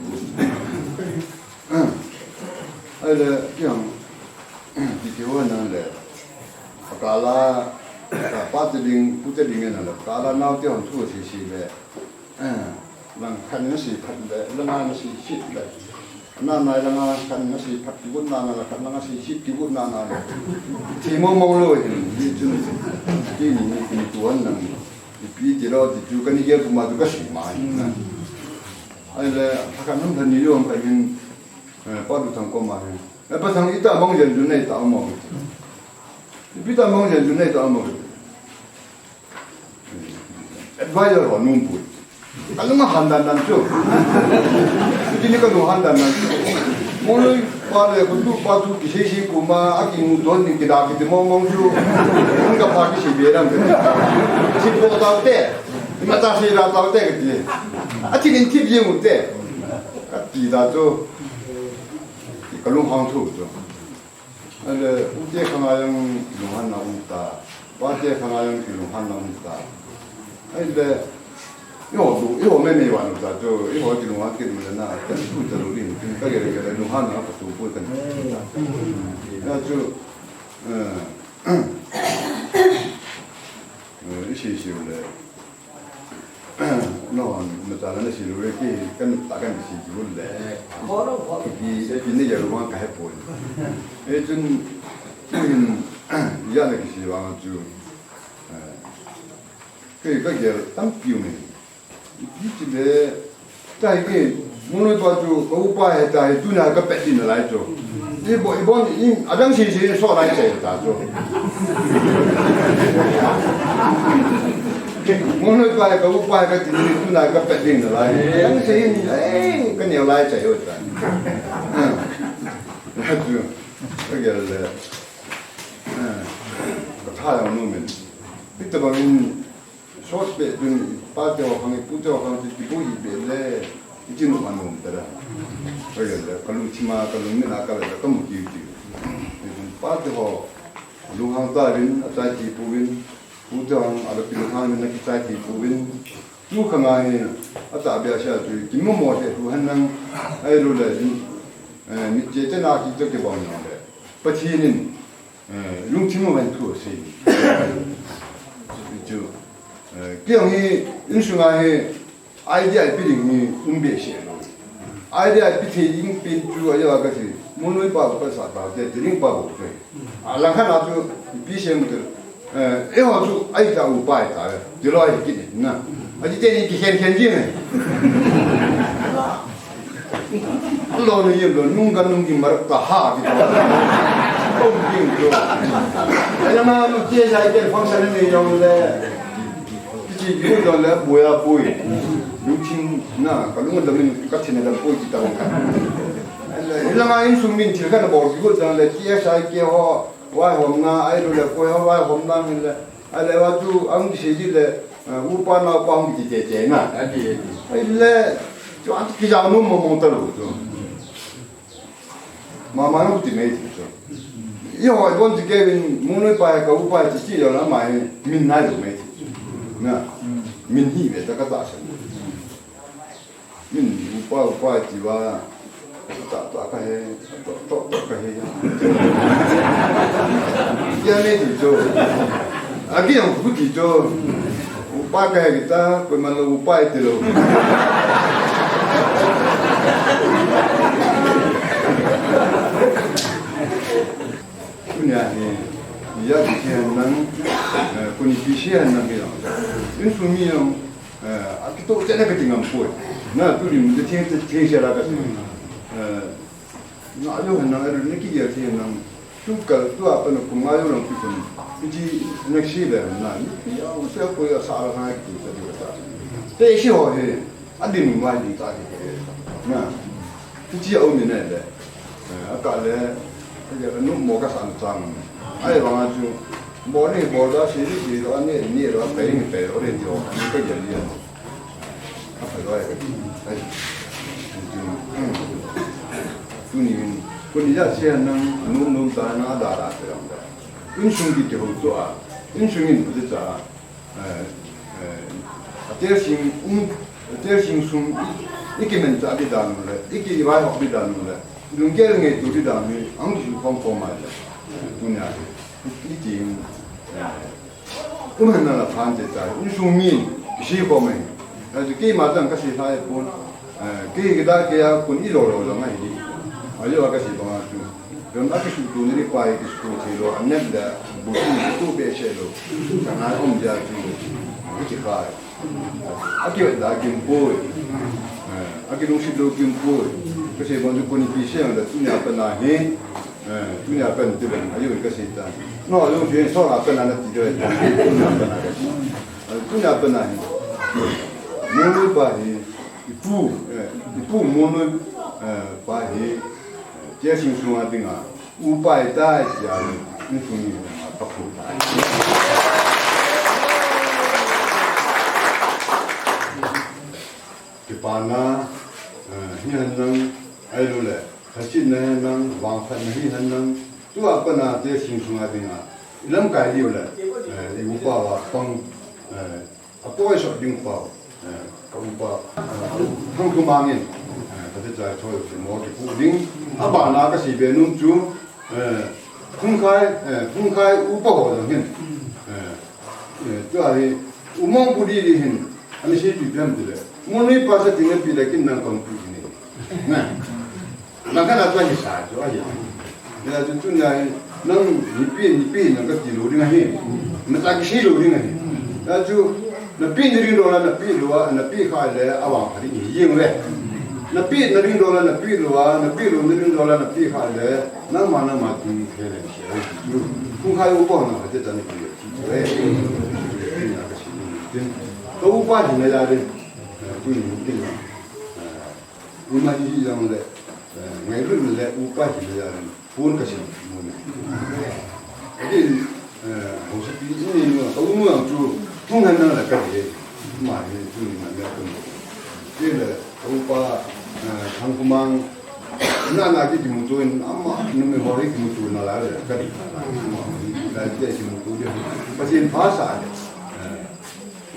Ahile, tiang, ti ti ho nan le, a kala, ka pa te ding, pu te ding nan le, kala nao te hon thu sei sei le, lang khat na sei phat le, la na na sei sit le, na na la na khat na sei phat ki gun na na la khat na sei sit ki gun na na le, ti mo mo lou hin, ti chun, ti ni, ti tuan nan. Ipi ti lou ti chu ka ni gel puma chu ka sei mai. Ahile, a kan hung than ni lou ka hin, eh, Pa Luthang koma hin. Eh, Pa Thang ita bang jen chu nei ta mo. Ipi ta bang jen chu nei ta mo. Advisor ho num pui. Ka lung a han dan dan chu. Chu ti ni ka lung han dan dan chu. Mo loi Pa le, ko tu pa tu kisei sei puma, akimu don ni kida kiti mong mong chu. Hung ka pa kisei be dam. Sei po tau te. Ima ta sei la tau te kiti. A ti nin tip jeng u te. Kati ta chu. Ka lung hang thu chu. Ale, u te khang a jong lung han na um ta. Pa te khang a jong kilunghan na um ta. Ahile, eiho tu, eiho me me van u ta chu, eiho kilunghan kin le na, kan tu ta lou ding, kin ka gel gel lunghan na ka tu pu kan. Na chu, eh, eh, isi isi le. No, na ta na si lou ki, kan ta kan si ki le. Ki, ki ni ya lou ka he poi. E chun, ya na ki si wa chu. Kei ka gel tampi um e. Ipi ti le, tahi kei, Mungnoi pa chu, ka upa he tahi, tuna ka pet ding nalai chu. Ibon, ibon, in, adang sese, so lai chai ta chu. Mungnoi pa he, ka upa he kati, tuna ka pet ding nalai. Adang sese, eh, ka neo lai chai ho ta. Chu. Gel le, eh, ka tha jong nom in. Hitabang in, sot peh chun, pa te ho khang, pu te ho khang, ti kibu hi peh le, i chin u ma nom ta da. Ka gel le, ka lungthim a, ka lungmit a, ka le, ka mu tiu tiu. Pa te ho, lunghang ta vin, a chai ti pu vin, pu te ho, a le pi lunghang vin, na ki chai ti pu vin. Tu khang a hi, a ta bia sia tu, ki mu mo te tu han nang, ai lu le, eh, mi che che na ki to ki bang nang le. Pathen in, eh, lungthim a van thu sei. Chu, eh, kei jong hi, insung a hi, idea ipi ding hi, um behseh lou. Idea ipi thei ding pen chu, a ya ka si, mo noi pa ko pa sa pa, te, te ding pa ko pe. A lang khat a chu, ipi sei mo te, Eh, eiho chu ahi ta upa ahi ta ve. Ti loi hi kit na. Aji teni kikhen khen ji ne. Lo ni yem lo nung ka nung ki mar ta ha ki ta. Kong king jo. Ai na ma lu che jai ke function ni jong le. Ki chi ju jong le boi a boi. Lungthim na ka lung da min ka thin da boi ki ta ka. Ai la ma insung min thil ka na bol ki jong le T S I K ho. Vaihomna, ahilou le, koi ho vaihomna min le, ahile va chu, ahung kisei ji le, eh, upa naopa hung kiti tete na. Ati, ati. Ahile, chu an kijao nom mong mong talou chu. Mama hung ti mei ti chu. Eiho ibon ti kei vin, mo noi pa ka upa ti ti yo na ma hi, min nai lou mei ti chu. Na, min hi ve ta ka ta sa. Min upa, upa ti va, ta, ta ka he, to, to, to ka he. Kia me ti cho. Aki ang ku ti cho. Upa ka he kita, ko man lo upa ti lo. Kunia he, ya ki he nang, eh, kuni ki he nang he. Insung mi yang, Eh, akitoh chet na kati ngam poi. Na tu lim te theng, theng se la kati. Eh, na ajo han nang, ajo na ki ya theng nang. Tu ka, tu apa na kum ajo lang tu kum. Iti na si le na, ni ya u se ko ya sa la ha ki ta tu ta. Te si ho he, adin ma di ta ki. Na. Iti ya u ni ne le. Eh, aka le, aka le nu mo ka san chang. Ai, bang a chu, bol ni bol da, si ni si da, ni ni da, pe ni pe da, ni jo, ni ka ya ni. A pa da, ai. Tu ni, tu ni ya si nang, nu nu ta na da da pe da. Insung ki te ho to a. Insung in pu te cha. Eh, eh, ate sing, um, ate sing sung, i, i kimen cha di dan le, i ki vai hok di dan le, lunggel ngei tu di dan hi, ang ki khom khom mai cha. Tunia, i ti, eh, um na la phan te cha, insung mi, si ko mai. Ati keima chang ka si lai pon. Eh, kei kida kei a kun i lo lo lo ngai di. Ajo ka si bang a tu. Don a ki su tu ni pa ki su tu lo, a nem da, bu tu tu be se lo. Ka na um ja tu. Ki khai. A ki da kim poi. Eh, a ki lungsit lo kim poi. Ka si bang tu kun pi se da tu nya pa na he. Eh, tu nya pa ni tu ben, ajo ka si ta. No, ajo je so la pa na na ti do. Tu nya pa na ka si. Eh, tu nya pa na he. Mo lo pa he. Ipu, eh, ipu mo noi, eh, pa hi, eh, tia sing sunga dinga, upa i tai tia, ni sung ni, eh, pa pu tai. Kipana, eh, hi han nang, ai lu le, thachit na hi han nang, vangphat na hi han nang, tua pa na tia sing sunga dinga, i lamkai liu le, eh, i upa va pang, eh, A poi sot ding pau, eh, ka upa, eh, Thang Thu Mang in, eh, ka te chai thoi ki mo ki pu ding. A bana ka si be nung chu, eh, Thungkhai, eh, Thungkhai upa ho jong hin. Eh, eh, tu a hi, u mong pu di di hin, ani si pi pem ti le. Mo ni pa sa ti ne pi le kin nang kong pu ni. Na. Nang kana tua hi sa chu ahi. Ya chu tunia hi, nang nipi, nipi nang kati lo ding ahi. Na ta kisi lo ding ahi. Ya chu, napi ni ring lo la, napi lo a, napi kha le, awang kha ding hi jing ve. Napi na ring lo la, napi lo a, napi lo ni ring lo la, napi kha le, nangma, nangma tu he le si ahi. Kung kha yo ko na kha te ta ni pi. Ve. Tin. Ko upa hi na ya de. Tu ni tin. Ima hi hi jong le, Ngailutna le upa hina jal in pon kasim nom e. Adin, eh, hausapi ni nu, ka u nu jong chu hung hen lang le kati e. Ama hi tuni na le kun. Chule ka upa, eh, Thangkhomang, na na ki kimuto in ama numei ho hi kimuto nalai le kati. Ama hi la ki kimuto de. Pathen pha sa le. Eh,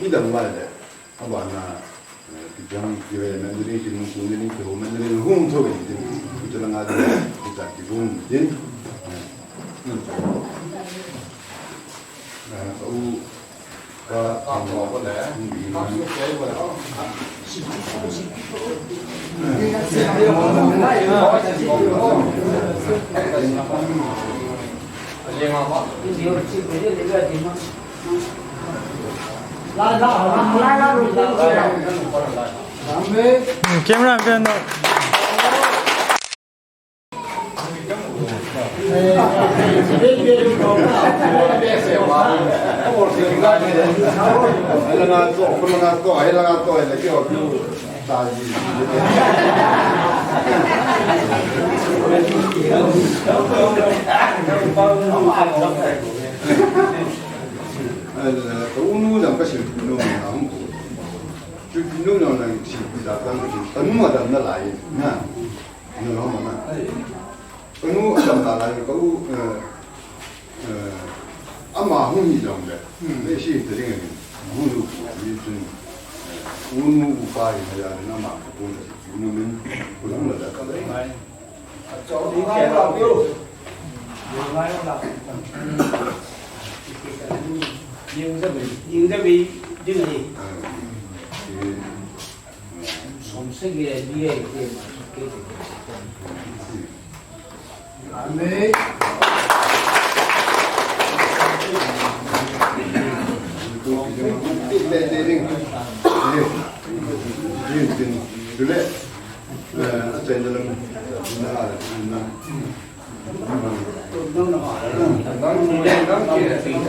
midang lai le. Abana, eh, kijang, kive, Mandarin, kinung, kung, ning, kiho, Mandarin, hung thou in din. Kucha langa din, kucha kihung din. Eh, nun cha. Eh, ka u, ka, ka, ka, ka, Camera man. Ka u nu jong ka silpi nom na hung ko. Silpi nom na silpi da ka nu, ka nu ma dam nalai na. Nu ma na. Ka nu dam nalai ka u, eh, eh, ama hung hi jong le. Nei si te ding ni. Gu lu ni chun. U nu upa hi na ya na ma ko na silpi nom in. Ko lang la da ka le. Amen.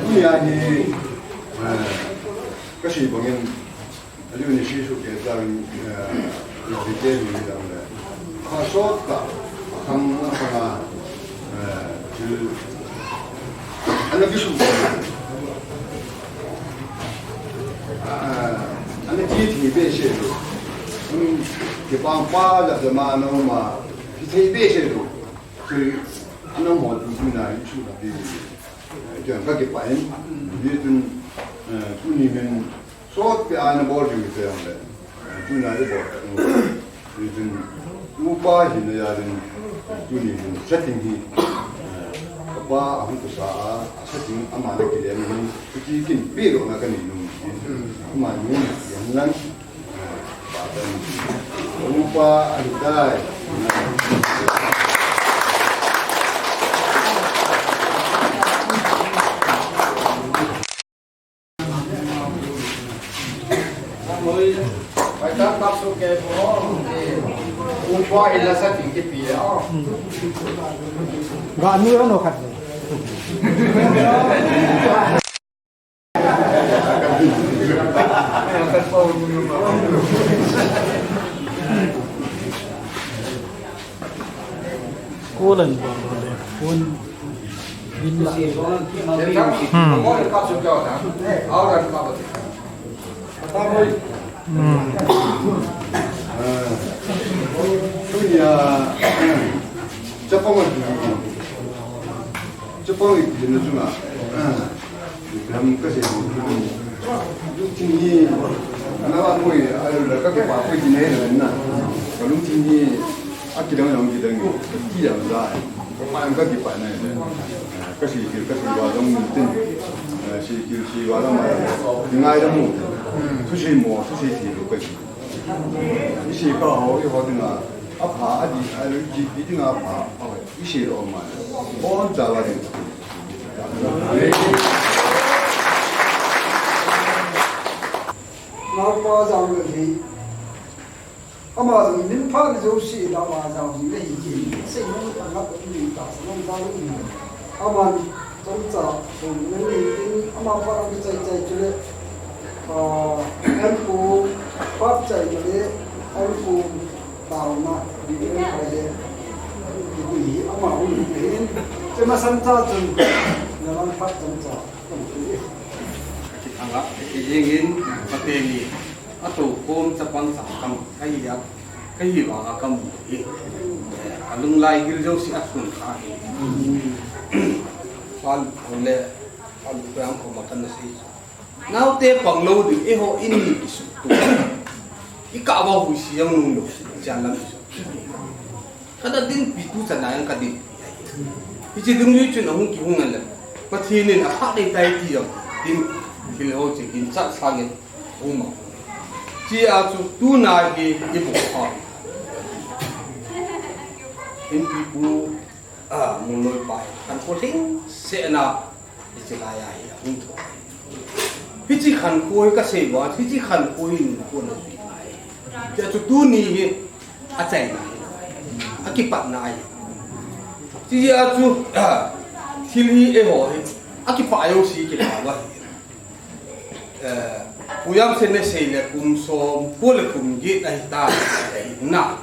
Tunia hi, eh, ka sei bangin, aliu ni sei suh kei tah in, eh, i detail ni dang le. Kha sot tah, akhang, akhang a, eh, thil, ana kisu. Eh, ana ki thi behseh lou. Um, kipah pa la dama na uma, ki thei behseh lou. Kei, ana mo tu tu na, i chu na pi. Eh, kei ka kipah in, hi tun, eh, tuni hin, sot pi ana bol ding te ang le. Eh, tuna i bol ta nu. Hi tun, upa hina jal in, tuni hin, setting hi. Eh, kapa ahung kusa a, setting ama na kile hin, ki kin pi lo na ka ni nu. Ama ni, yan lang. Upa ahitai. Upa ila sa tingki pi a. Ga ni ano khat ni. School and phone. Hmm. Hmm. Tunia, chapang a, chapang a, chunga, ram ka sei, lungthim hi, ana va poi, a la ka kipah poi ti nei na, ka lungthim hi, a kidang jong kidang, ti jong ja, ka kipah na, ka sei, ka sei va jong tin, sei, sei va jong ma, ngai jong mu, thusei mo, thusei thei lou ka sei. I sei kha ho, eiho dinga, apha, adih, alui, ipi dinga apha, i sei lou ma. Boncha va ding. Naopa jong le hi. Ama jong min pha ni jouse, ama jong le hi. Sei nom ta na ko ni ta, sa nom ta ni. Aman, chomcha, chom nang ni in, ama pha ang chai chai chule, ah, an ko, pha chai chule, an ko, taona, di en kai le, Ama hung hi hin, chema san cha chun, na man phat chang cha, kan ti. Ka kithang a, ka kijing in, Pathen in, a tou khom chapang chang kam, ka hi a, ka hi vang a ka mu hi. Ka lunglai gil jouse a sun kha hi. Pal, le, pal, pal, ang khom a kan na sei. Naote pang lou ding, eiho in ni kisukto. I kah uva huisi jong nung lou, chan lam kisukto. Kana dinpi tu chan a jong ka dinpi ahi. Hiche dungjui chun ahung kihung ngal le. Pathen in aphat dei tai ti jong. Din thil ho che ginchat sangin hung mang. Chia chu tuna hi i bol pha. Inpi pu, a, Munloi pa hi. Kan ko lhing se na. Hiche lai a hi ahung thou. Hiche khankho hi ka sei uva, hiche khankho hi nunkho na jui ngai. Tia chu tuni hi achaina hi, akipatna hi. Tia chu, ah, thil hi eiho hi akipah jouse kipah uva hi. Eh, Pu Jamsen in asei le kum som ko le kum get ahi ta, ahi na.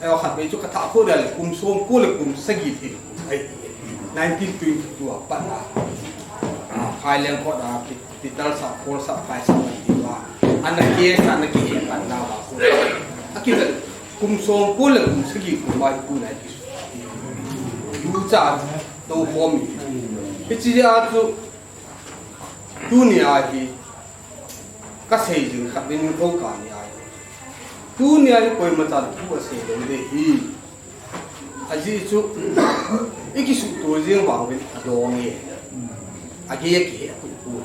Ahi, khatvei chu ka thah kho dia le kum som ko le kum sagi thil kum ahi. Nineteen twenty-two a pat a. Ah, Phaileng khut a, Pi-, Peter sa, Paul sa, Phai sa, ti uva. Ana ke sa, ana ke he pan na uva. Akivel kum som ko le kum sagi kum ahi tu na ki. Yu cha to khom. Hiche a chu Tuni a hi, ka sei jing khat vin ko ka ni a hi. Tuni a hi koima chan thu asei lou ding ahi. Ajeh chu, i kisuhto jing vang vin adong e. Age akihe pu pu.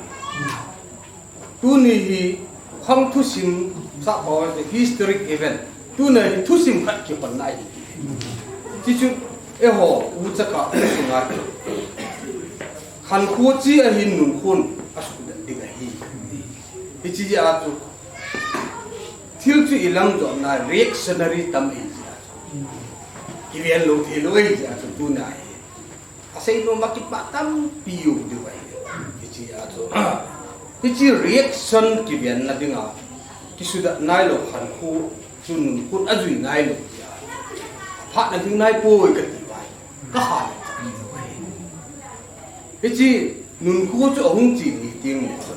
Tuni hi, khang thusim sa pa historic event. Tuni hi thusim khat kihonna ahi. Ti chu, eiho, u chaka, u sunga. Khankho chi ahin nunkhon asuhdet ding ahi. Hiche a chu thil chu i lam jotna reactionary tam ahi jeh a chu. Kiven lou thei lou ahi jeh a chu tuna hi. Asei nom a kipah tampi um diu ahi. Hiche a chu. Hiche reaction kivenna dinga kisuhdet nailou khankho chu nunkhon ajui nailou jeh a. Aphat na ding naipoi kati uva. Ka kha le. Hiche nunkhon chu ahung chi ni teng le chu.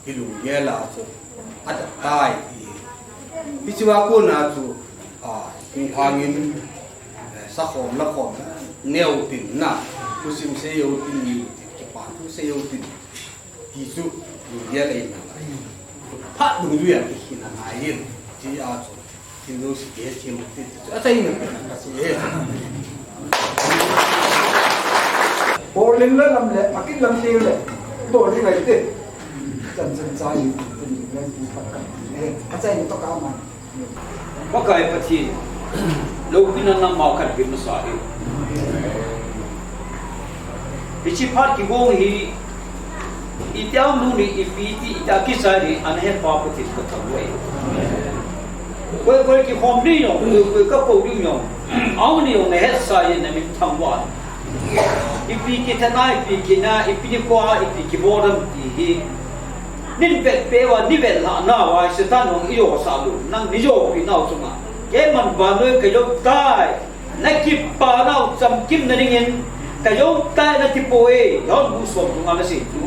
I lunggel a chu. Adat tai ti. Hiche va kona chu, a, kum hangin, eh, sakhom lakhom, neo tin na. Thusim sei jou tin ni, kipa thu sei jou tin. Ti chu, lunggel a ina ngai. Phat dungjui a kikhin a ngai in. Ti a chu. Ti lo si ke, ti mo ti chu. A chai na ka si e. Portland la lam le, akin lam ti le. To ni ngai te. Chan chan chai ni, ti ni ngai ti phat ka. A chai ni to ka man. Pakai Pathen, loupina nangma kahin pe masa e. Hiche phat kigong hi, itiham nu ni ipi ti, ita kisa ni, ana hepa Pathen kathangvah e. Koi, koi kikhom ni jong, koi, koi kapo ni jong, aum ni jong, nahetsa e, namin thangvah e. Ipi kithat na, ipi kina, ipi nikho a, ipi kibol ham ti hi. Nin vet peh uva, ni vet lhah nauva, Satan hung i josah lou, nang ni jopi nau chunga. Keiman vannoi kajou tai, na kipa nau chamkim na dingin, kajou tai nati poi, Johan bung som chunga ana sei chu.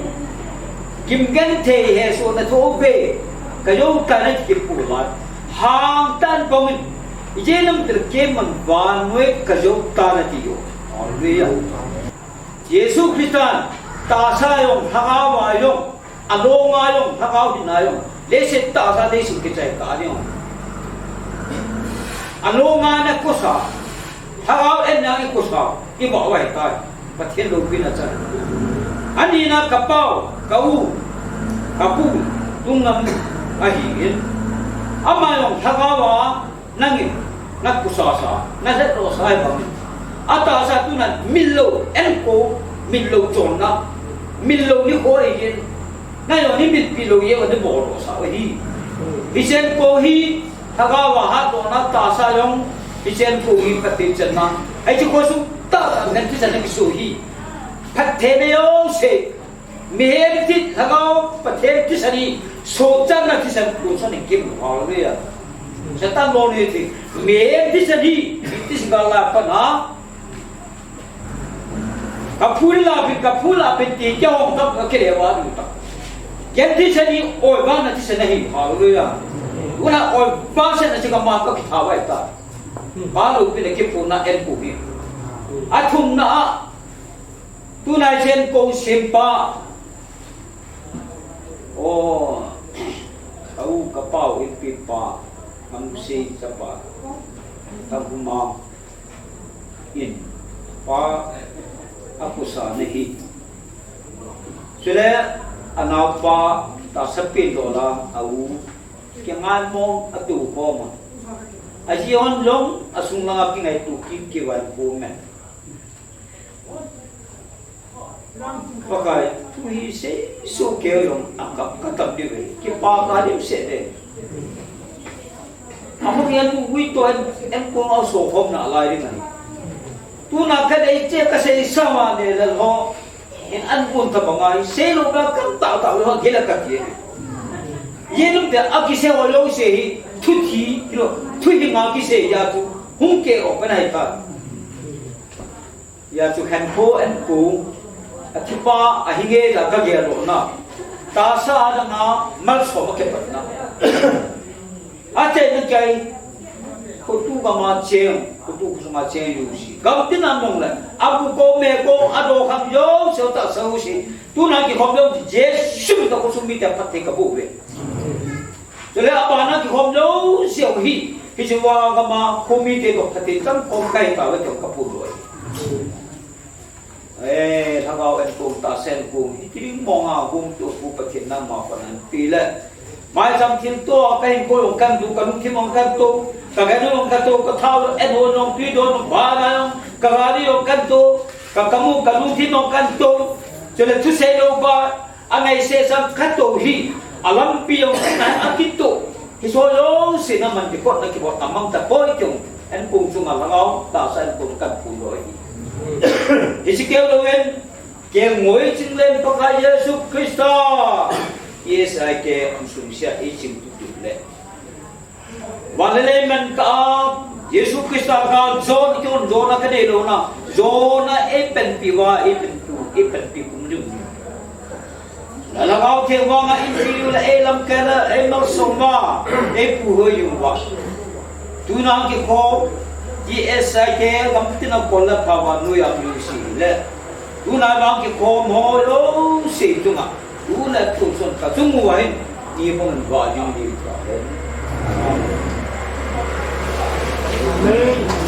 Gimgenthei hesoh na thu uve, kajou tai nati kit poi. Hangtan bangin, ijeh inem itile keiman vannoi kajou tai nati u. Hallelujah. Jesu Christan, tahsa jong, lhagao a jong, along a jong, lhagao hina jong, leiset tahsa leiset kichai kah a jong. Along a na kosa, lhagao en a i kosa, i vah uva ahitai. Pathen loupina chan. Anina kapau, ka u, kapu, Tunngam ahin. Ama jong lhagao a, nangin, na kosa sa, na lhetdoh sa ahi bangin. Atahsa tunan, mitlou, en ko, mitlou chonna, mitlou nikho ahin. Na jong ni mitpi lou jeh uva ni boldoh sa u ahi. Hiche en ko hi, lhagao a hatdohna tahsa jong, hiche en ko hi Pathen channa. Hiche ko sung tah tah ngen thisan na kiso hi. Phattheina jouse. Mihem thi, lhagao Pathen thisan hi, sochanna thisan, lungsan hi kim lou, hallelujah. Satan lou ni thi. Mihem thisan hi, thisan gal la pana. Ka phul la pin, ka phul la pin ti kei hong tak ka kile wa du ta. Ken ti se ni oi ba na ti se na hi. Hallelujah. Una oi ba se na si ka ma ka ki tha wa ta. Ba lu pin ki pu na en pu hi. A thum na a. Tu na chen ko sim pa. O. Ka u ka pau in pi pa. Am sei sa pa. Ta bu ma. In pa a kusa na hi. Chule a naupa ta sapin dola a u kingai mong a tu khom a. A ji hon long a sung langa kingai tu kim ki van ko men. Pakai, tu hi sei su keu jong a kap ka tam diu ve. Kipa ka diu se de. Amang yan tu ui to en, en kong au so khom na lai ding ahi. Tu na ka dei che ka sei sa ma de le ho. In an kun ta ba ngai, sei lo ba kan ta ta lo ha gela ka ti. Ye lum de a ki se ho lo se hi, thu thi, lo, thu hi nga ki se ya tu. Hung ke o pa nai ta. Ya chu khen ko en ko. A thipa, a hi nge la ka ge lo na. Ta sa da nga, mal so ma ke pat na. A te na kai. Ko tu ka ma cheng, ko tu ka ma cheng yu si. Gam tin a mong le. A bu ko me ko, a do kham yo, se ta sa u si. Tu na ki khom yo, Jesu ta ko sum mi ta pat te ka bu ve. Chule a bana ki khom lo siau hi, hi chu wa ka ma khumi te to phate chang khom kai ta ve to ka pu lo. Eh, lhagao en kong ta sen kong, hi ti ding mong a kong tu pu Pathen nang ma pa nan pi le. Mai chang thil to ka hin ko long kan tu, ka lung thim long kan tu, ka ga long kan tu, ka thao en ho long tui do long ba na long, ka ga ri long kan tu, ka ka mu ka lung thim long kan tu. Chule thu sei lo ba, a ngai se sam khat to hi, a lampi jong a kit to. Hi so lo se na man ki pot na ki pot a mang ta poi kyong. En kong chung a lhagao, ta sa en kong kan pu lo hi. Hi si keu lo en, ke ngoi ching len Pakai Jesu Krista. Yes, ai ke ang sum sia i ching tu tu le. Van le lei man ka, Jesu Krista ka, John, John, John a ka nei lo na, John a ei pen pi va, ei pen pu, ei pen pi kum lim. La la kau thei vang a in pi u la ei lam ka la, ei mal song va, ei pu ho yung va. Tu na ki khom, G S I ke lam tin a kol la pa va nu ya mu si le. Tu na vang ki khom ho lo si tu nga. Tu na tu son ka tu mu va hin. Ni phong va yung di ta. Amen.